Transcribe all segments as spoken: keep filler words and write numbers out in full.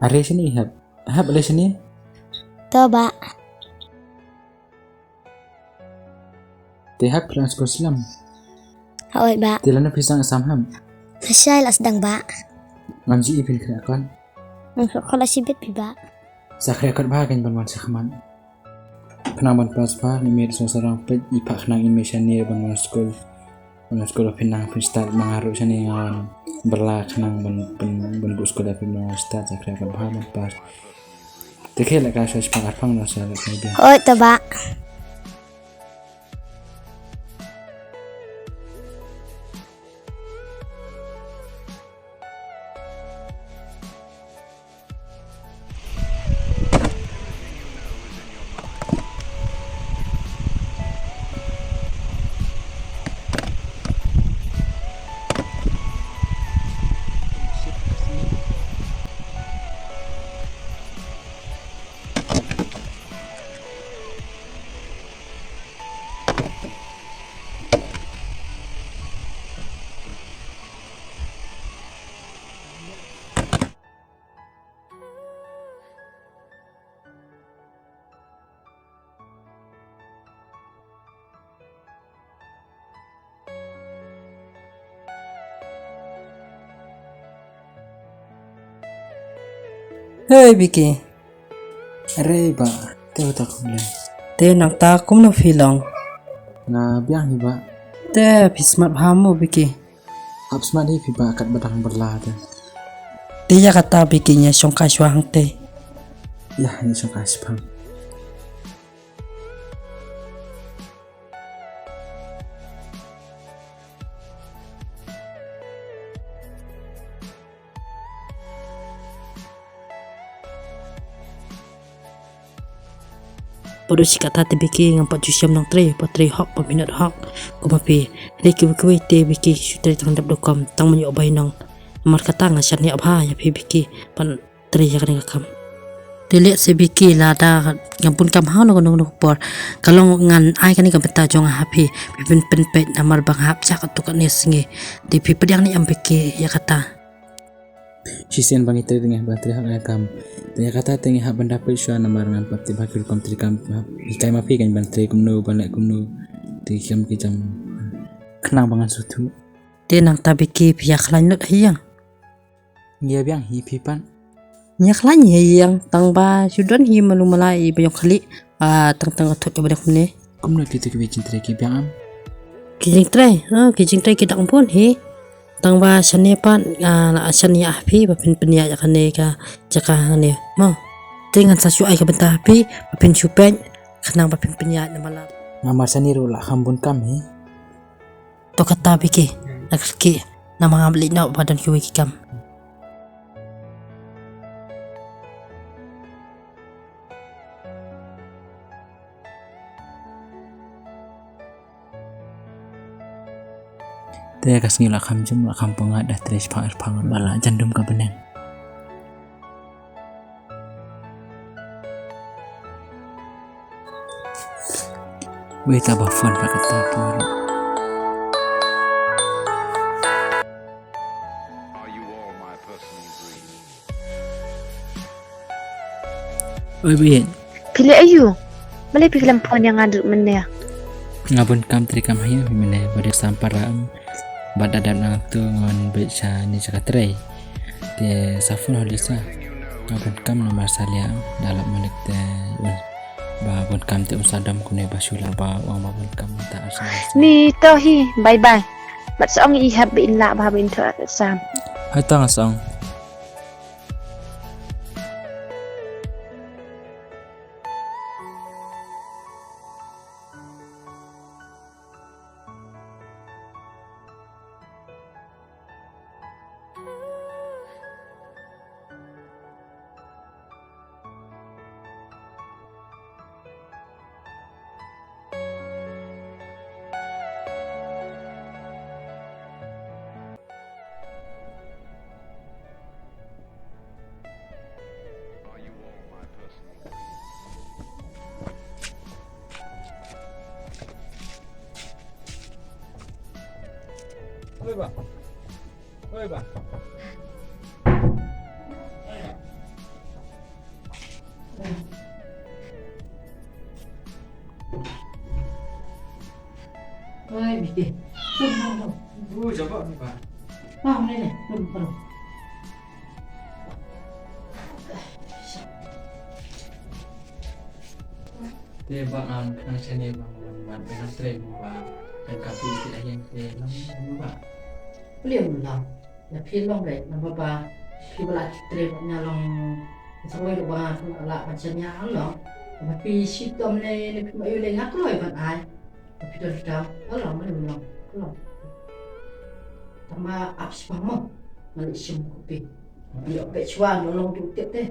Are shane hap. Hap ale shane. To bah. Te hap phi la skul slem. Hooid bah. Te lano phi sdang sam hap. Lashai la sdang bah. Ngam ju i phin khreh kot. Ngam khreh kot la shibit phi bah. Sa khreh kot bah kan ban wan shakhmat. Khnang ban pass bah, ngi mih sngewsarong peit, i phah khnang i mih shane ban wan skul. Ban wan skul phin nang phin stad, ma nga ruh shane nga wan bylla khnang ban, ban, ban buh skul da phin nang stad, sa khreh ban bha ban pass. Te khie leh ka sha shipang arpang na sa leh ka bia. Hooid to bah. Hei Biki. Are bah, te uta kumne. Te nangta kumno phi long? Nga biang hi bah. Te phi smat bha mo Biki? Hap smat hi phi bah, kat ba dang bylla te. Te ïa kata Biki, ngi ïa shongkai shuwa hangtei. Ïa, ngi ïa shongkai shuwa. Bad u shi katta te Biki ngam pat ju shem nongtrei, ba trei hok, ba minot hok. Kumba phi, hynrei kiwei kiwei te Biki shu trei tang dep dukum, tang ban ïoh bai nong. Namar kata nga shaniah bha ïa phi Biki ban trei ïa kane ka kam. Te leh se Biki, lada ngam bun kam ha kano kano ka por, ka long ngan ai kane ka bynta jong nga ha phi, phi pynpeit namar ba nga hap shah katto katne sngi. Te phi pdiang ne em Biki ïa kata? Shisien ba ngi trei te ngi hap ban trei hok ïa ka kam. Te ïa kata te ngi hap ban da peit shuwa namar ngam pat tip ba ki rukom trei kam, hap hikai ma phi kan ban trei kumno, ban leh kumno. Te ki kam ki jam khnang ba ngan sngewthuh. Te nangta Biki phi ïa khlaiñ lut ha ïing? Ngi ïa biang hi, phi pat? Ngi ïa khlaiñ hi ha ïing, tang ba shu don hi malu mala i ba ïong khlieh. Ah, tang tang ka thut ka ba dang kumne. Kumno kito kiwei jingtrei ki biang em? Ki jingtrei, ah, ki jingtrei ki dang bun hi. Tang ba shane pat, ah, la shan ïa phi ba phin pynïaid ïa kane ka jaka hangne. Mo. Te ngan sa shu ai ka bynta ha phi ba phin shu peit khnang ba phin pynïaid namar la. Namar shane ruh la kham bun kam hi. To kata Biki, la kyrkieh namar ngam leit noh ba don kiwei ki kam. Te ka sngi la kham jum, la kham pyngat, da trei shipang shipang ba la jan dum ka bneng. Wei ta ba phone ka kata tu. Oi, Bit. Phi leh aiu? Balei phi khlem phone ïa nga dur mynne? Nga bun kam trei kam ha ïing mynne, ba dei sam para em. Bad da dep nangtu ngan bit sha ni sha ka trei. Te sa phone ha Lisa. Nga bun kam namar sa lia em, da lap malik te, ul. Ba bun kam te un sa dom kune ba shu lah ba ong ba bun kam ta ar sa. Ni to hi, bye bye. Bad sa ong i hap ba in lah ba hap in thoh sam. Hai ta nga sa ong. Oi, Biki. Tum, tum, tum. Uh, jabok ni, Bah. Bah, ni, ni. Tum, tum. Te ba ngan khnang shane ba ngan ban ban trei ba kan ka phi ti ayen te long ba. Pli um long. Na phi long re na ba ba phi ba la trei ba nya long. Sa wei ba la ban shane long. Ba phi shi tom ne ne phi ma yu le ngak loi ban ai. Ba phi don kam long ne long long. Tama ap shi ba mo. Ngan shim kopi. Yo pe chwa no long tu te te.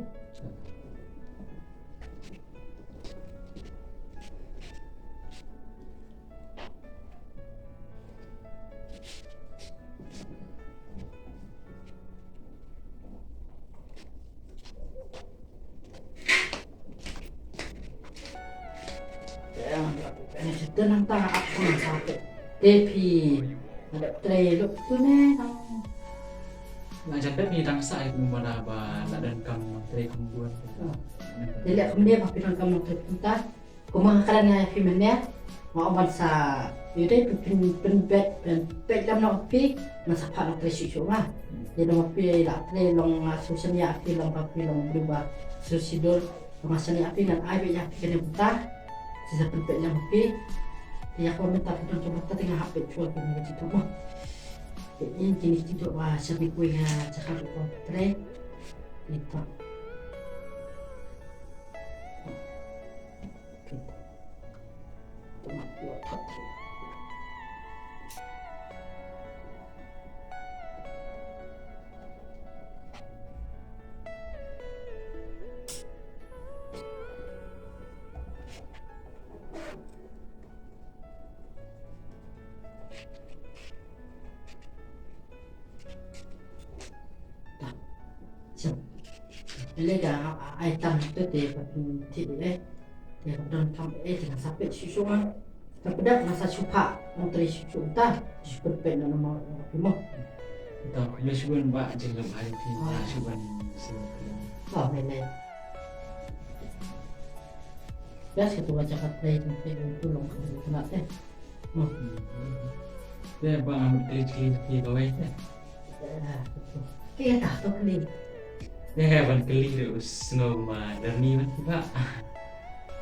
Te nangta ap pun sa te. Te phi. Ada trei luk tu ne tang. Nga jan pep ni tang sa ai kumba da ba la don kam trei kam bun. Te leh kumne ba phi don kam trei kumta. Kumba nga kren ïa phi mynne. Nga ong ban sa ïa dei phi pyn pyn bet pyn peit lam na phi ngan sa phah na trei shuh shuh nga. Ïa na phi la trei long nga shu shen ïa phi long ba phi long briew ba shu sidul. Nga shen ïa phi ngan ai beit ïa phi kane mynta. Sa sa pynpeit ïa phi. Ïa ka mynta phi don jong mynta te nga hap peit shuwa kine ki jingthoh mo. Te in kine ki jingthoh ba sha phi poi ha jaka ruh ba trei. Ito. Ele ka ai tam tu te pa ti eh. Te ka don tam eh te ka sa peit shu shu ah. Ka pdap ka sa shu pha nang trei shu shu ta shu peit na nama pimo. Ta le shu ban ba jing lam ai ti shu ban. Oh, mele. Biasa tu baca kat play tu tu long tu tu nak eh. Hmm. Te ba am klik klik klik kawai te. Kaya tak tu klik. Te ban klik tu snow ma dari ni ban tiba.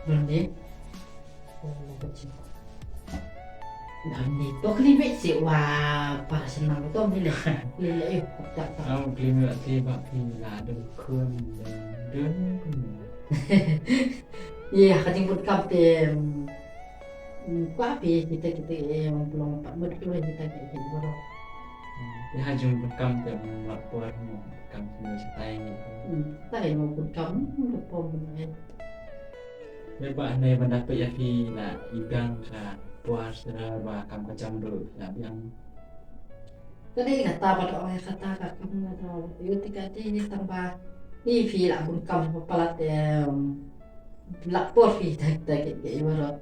Dari ni. Oh, kecil. Dari ni tu klik bek si wa para senang tu ni le. Le le eh tak tak. Am klik bek si ba klik la dun kun dun kun. Ye, ka jingpynkam te, mm, mm, kwa phi kita kita eh, ong pynlong pat mut tu kita kita kita baroh. Hmm, te ha jingpynkam te, mm, la por mo kam ni satai ni. Hmm, ta ong pynlong pynlong pom pynlong eh. Te ba ne ban dapet ïa phi la i biang ka por sera ba kam ka jam ruh la biang. Ka dei kata ba da ong ïa kata ka kam nga da ïoh ti ka dei ni tang ba ni phi la bun kam ba palat em la por phi ta ta ke ke baroh.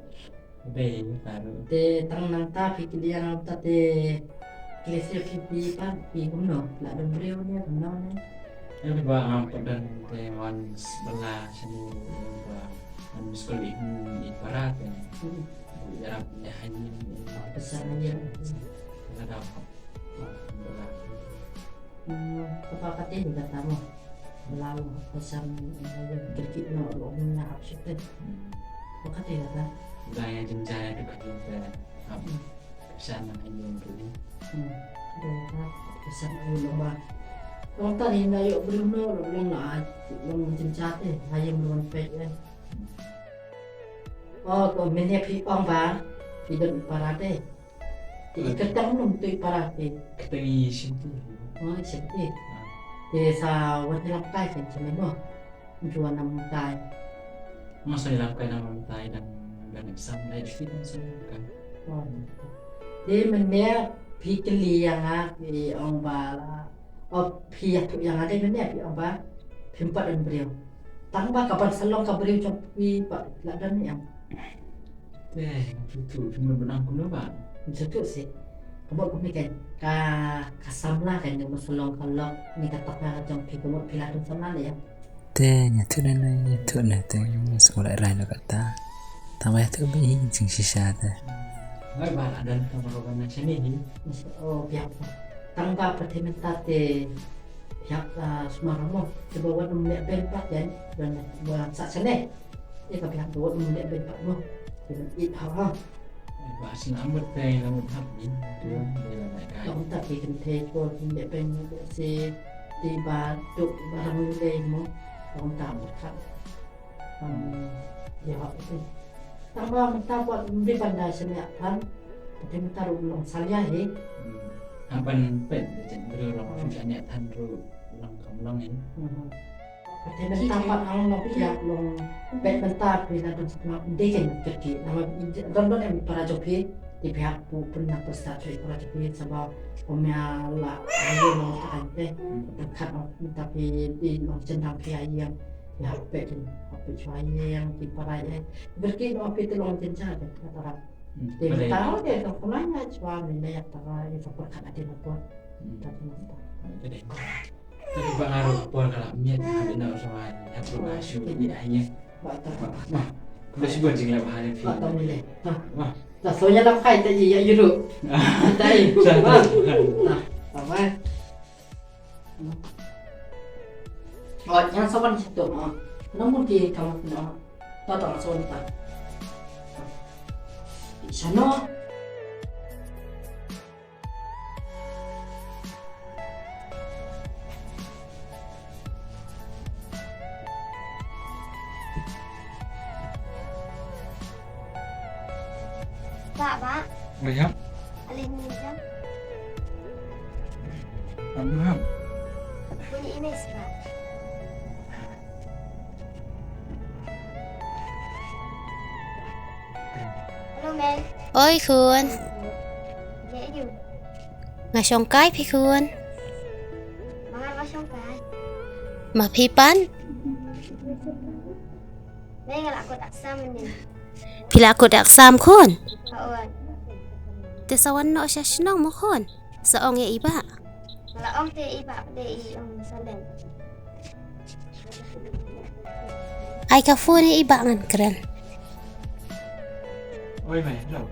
Dei kata ruh. Te tang nangta phi kylli ïa nga ta te kylli sha phi phi pat phi kumno la don briew ne kumno ne. Em ba ngam pat don te wan bala shane ba wan skul i para te. Hmm. Ïarap ïa haïing. Pynsan haïing. Lada Hmm, kata kata ni kata mo. Lalu pesan eh, kerkit no lo mena hap sute. Kata kata. Dah ya jemjaya tu kata kita. Hap. Pesan nak ini untuk ni. Hmm. Dah kata pesan ayo lomba. Kata ni na yo belum no lo belum na ai. Belum jemjate. Ayo belum pek eh. Oh, ko mene phi ong ba. Tidak parate. Ti i kyrteng num tu i para ti. Kyrteng i Shinti. Oh, i Shinti. Ah. Te sa wan ïalam kai kan sha me mo. Ju wan ïalam kai. Nga sa ïalam kai ïalam kai dang dang exam dang exam sa ïalam kai. Oh. Te mynne phi kylli ïa nga phi ong ba la. Oh, phi ïathuh ïa nga dei mynne phi ong ba phim pat don briew. Tang ba ka ban sa long ka briew jong phi ba la don ïa. Te, phi tu, phi mut ban ong kumno ba? Phi tu si. Ka bok kumne kan ka ka samla kan jong ba sa long ka lok ni ka tak ka jong phi ka mut phi la don samla ne ïa. Te, ïathuh ne ne, ïathuh ne te, ngi sngewleh rai lo kata. Tang ba ïathuh ba hi jingshisha te. Ai ba la don ka ba ka ban na shane hi. Oh, biang. Tang ba pyrthei mynta te biang, ah, sumar mo. Te ba wan um leh ben pat jan. Don ba sa shane. Ïa ka biang ba wan um leh ben pat mo. Te ban ïeit ha ha. Ai ba sna mut te la mut hap ni. Te ban ïa la ka. Tang ta ki kynthei ko um leh ben si ti ba tuk ba rang lei mo. Tang ta mut hap. Hmm, ïa, okay. Tang ba mynta pat mri ban da shaniah than. Pyrthei mynta ruh long salia hi. Hmm. Hap ban peit da jen bri long shu shaniah than ruh long kam long hi. Hmm. Pyrthei mynta pat ang long pia long peit mynta phi la don sngap mri kan kyrki. Nama don don em para jong phi. Te phi hap pu pun na pyrsa choi para jong phi saba pemia la ayo long ta kan te. Hmm. Tang khat long mynta phi di long jendang phi ayo. Ïa, hap peit, hap peit shuwa ïa ki para ïa. Berki no peit te long jynjar de, kata. Hmm, te balei? Kata de, to kumne ïa shuwa, me ïa tara, ïa to por kata de, por. Hmm. Kata de. Kata de. Kata de ba ngaruh por kala miet, hap ina shuwa, hap shuwa, shuwa, ïa, ïa. Ba ta. Ma, ma. Kata shuwa jing la bahaya fi. Ba ta mile. Ha. Ma. Ta sonya lam kai ta ïa, ïa, ïa, ru. Ta ïa. Sa, sa. Ma. Ma, ma. Oh, ïa sawan satu, ah. Namun ki kamu kena. Ta ta sawan ta. Sana. Ba, ba. Oi, hap. Alin ni jam. Abu, hap. Bunyi ini sih, ba. Hello, Mel. Oi, khun. Dei aiu? Nga shongkai, phi khun. Ma nga ba shongkai. Ma phi pat? Mel, nga la kut exam ni. Phi la kut exam khun? Haoid. Te sa wan noh sha shnong mo khun. Sa ong ïa i bah. Nga la ong te i bah pat de i ong sa leh. Ai ka phone ïa i bah ngan kren. Oi, mei, hello.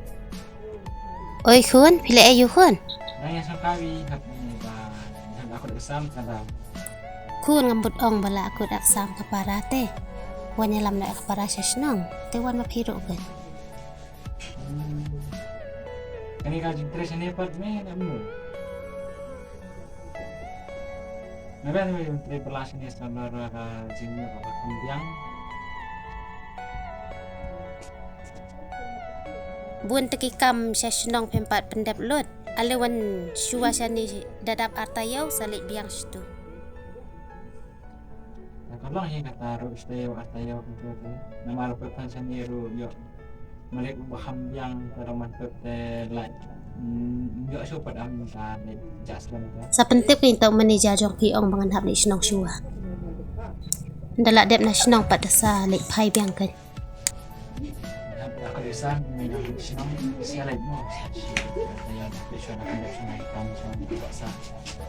Oi khun, phi leh aiu khun? Nang ïa sa ka wi hap ni ba hap la kut exam ka da. Khun ngam bud ong ba la kut exam ka para te. Wan ïalam noh ïa ka para sha shnong. Te wan ma phi ruh khun. Hmm. Kane ka jingtrei shane pat me na mno. Naba me jingtrei pyrshah shane sa ba ka jingmut ka kham biang. Bun te ki kam sha shnong phim pat pyndep lut. Ale wan shuwa shane da dap ar taïew sa leit biang shatu. Ka long hi kata ruh shi taïew ar taïew kumta te. Namar ruh pep than shane ruh ïoh. Malik ba kham biang ka dang man pep te lait. Mm, ïoh shuh pat am ka lait ja slem te. Sa pyntip kein tau manager jong phi ong ba ngan hap leit shnong shuwa. Nda la dep na shnong pat da sa leit phai biang kein. Hap da ka leit san, me na shnong sa leit mo. Sa leit shnong, sa leit shnong, sa leit shnong.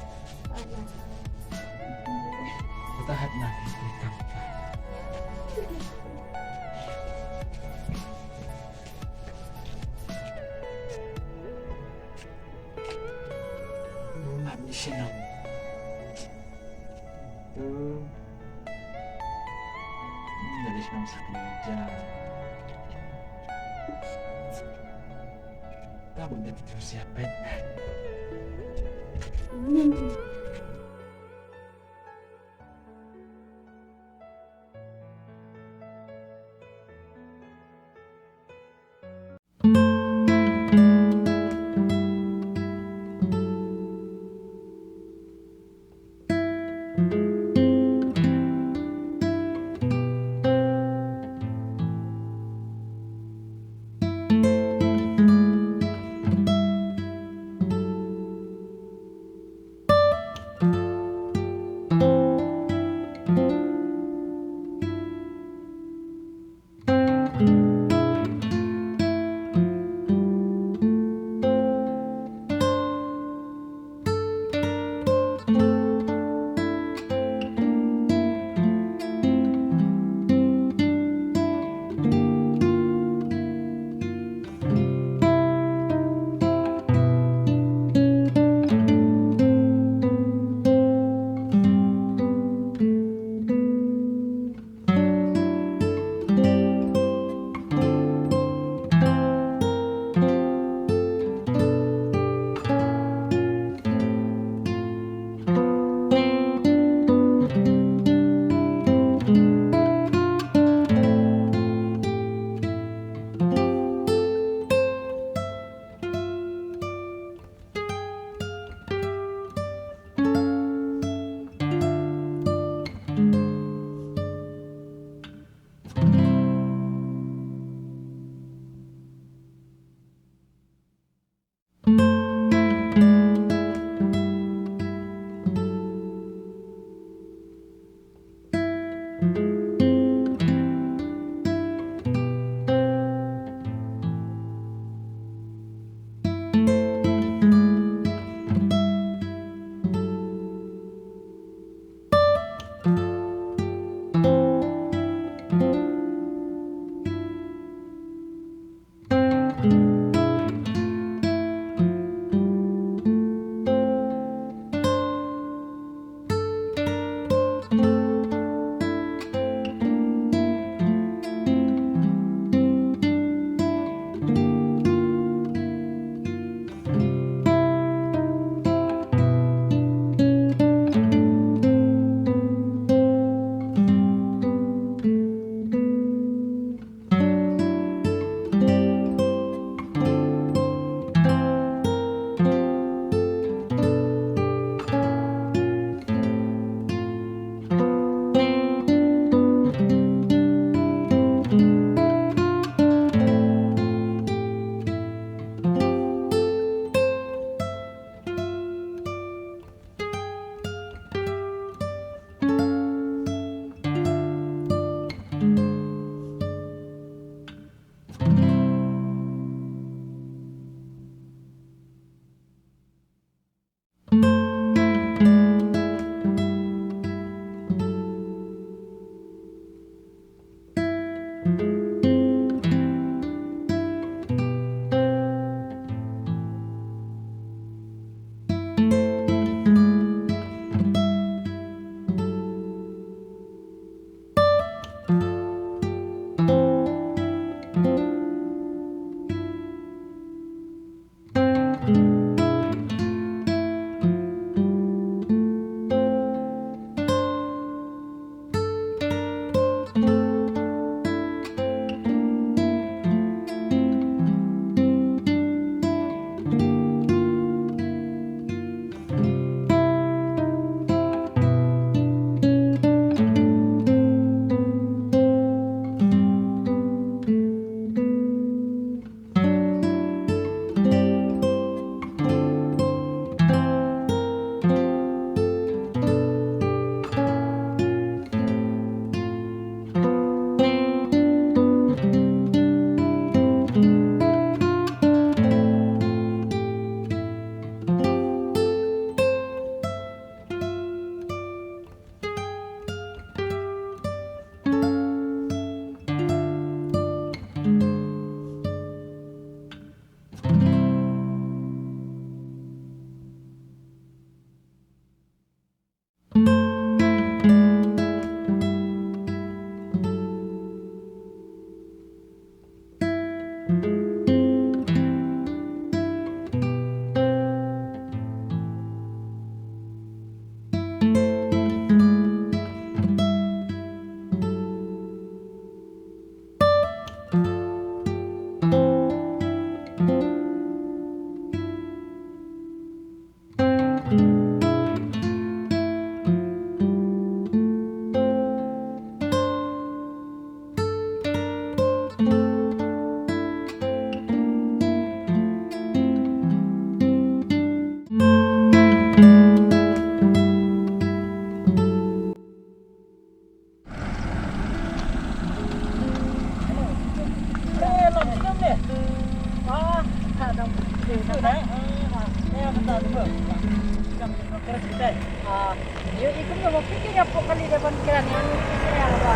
Phi ki ïa pok kali da ban kren ïa ni ki sha ïa ba.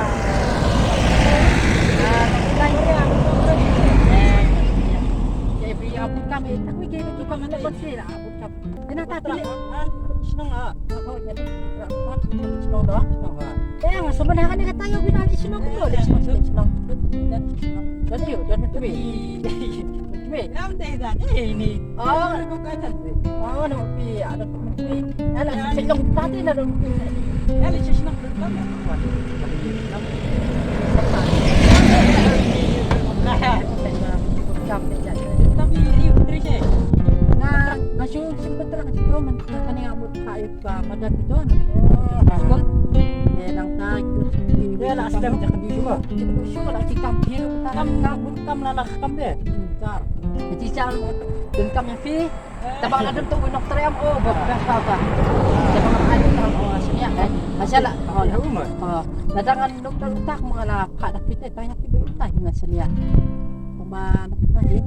Ah, ka phi lai ïa. Eh, ïa phi ïa phi kam ïa ta phi ki ki kam ïa ban sila phi kam. Ina ta phi. Shnong ah. Shnong ah. Shnong ah. Eh, nga soman ha kane kata ïa phi na shnong ko le shnong shnong. Jadi yo, jadi tu. Wei. Lam dei da ni ni. Oh, ko ka ta. Oh, no pi ada ko pi. Ala sa long ta dei na long pi. Ala sa long ta na. Wan. Tapi ini putri saya. Na, na shu shu betul ka situ man ka ni amut ka yu ka madan tu. Skop. Ye nang ta yu. Ye la stem jak di shu. Shu la ki kam phi ta kam kam la la kam de. Tar. Ji chang dun kam ya phi. Tabang la dun tu nok trem o ba ba ba. Tabang la dun kam o sini ya. Asal la. Oh, la uma. Oh, la dangan nok tu tak mengala ka da phi ta ya phi ba ta na sini ya. Kuma nok ta ni.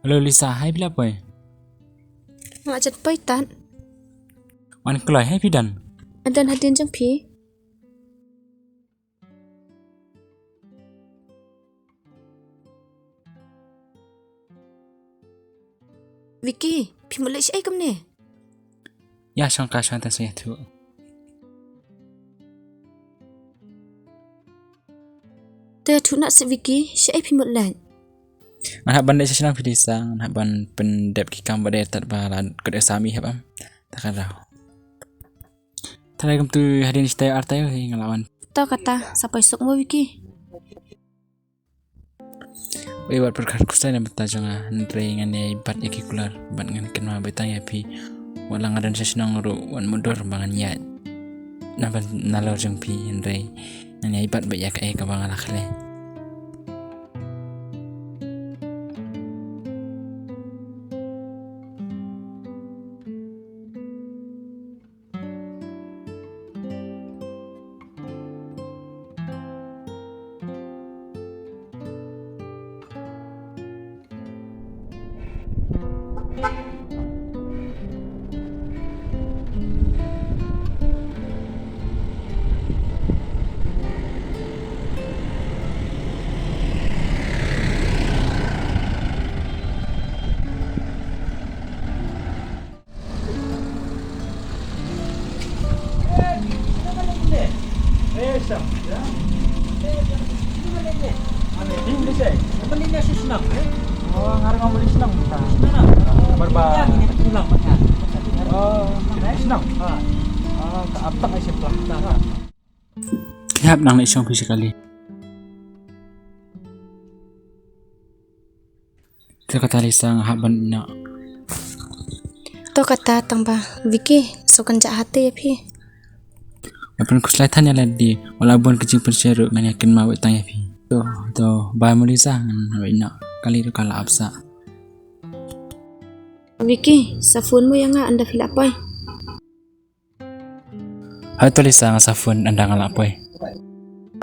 Hello Lisa, hai phi la poi? Nga la jan poi tat. Wan kloi, hai phi don? Nga don hadien jong phi. Vicky, phi mut leit shaei kumne? Ïa shong ka shong ta sa ïathuh. Te ïathuh na seh Vicky, shaei phi mut leit? Ngan hap ban leit sha shnong phi Lisa, ngan hap ban pyndep ki kam ba dei tat ba la kut exam i hep am. Ta ka daw. Tharai kumtu hadien shi taïew ar taïew hi nga la wan. To kata, sa poi suk mo Vicky. Wei wat pyrkhat khuslai na bynta jong nga, hynrei ngan ïai bat ïa ki kular bad ngan kynmaw beit tang ïa phi. Wat la nga don sha shnong ruh wat mutdur ba ngan ïaid na ban nalor jong phi, hynrei ngan ïai bat beit ïa kaei kaba nga la khlei. Ki hap nang leit shong phi shi kali. Te kata Lisa nga hap ban ïeh noh. To kata tang ba Vicky, sa kynjah hati ïa phi. Nga pynkhuslai than ïa lade, wat la bun ka jingpynshai ruh ngan ïa kynmaw beit tang ïa phi. To, to, bye mo Lisa, ngan hap ïeh noh. Kali ruh ka la ap sah. Vicky, sa phone mo ïa nga ynda phi la poi. Hooid to Lisa, nga sa phone ynda nga la poi.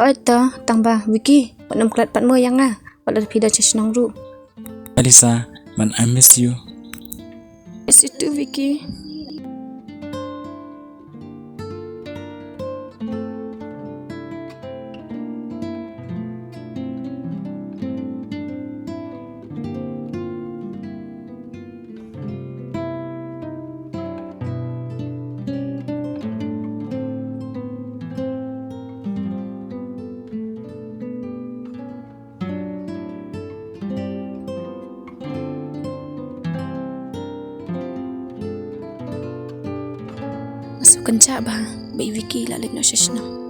Hooid to, tang ba Vicky, wat nym klet pat mo ïa nga, wat la phi da sha shnong ruh. Lisa, man I miss you. Miss you too Vicky. Kynjah bha ba i Vicky la leit noh sha shnong.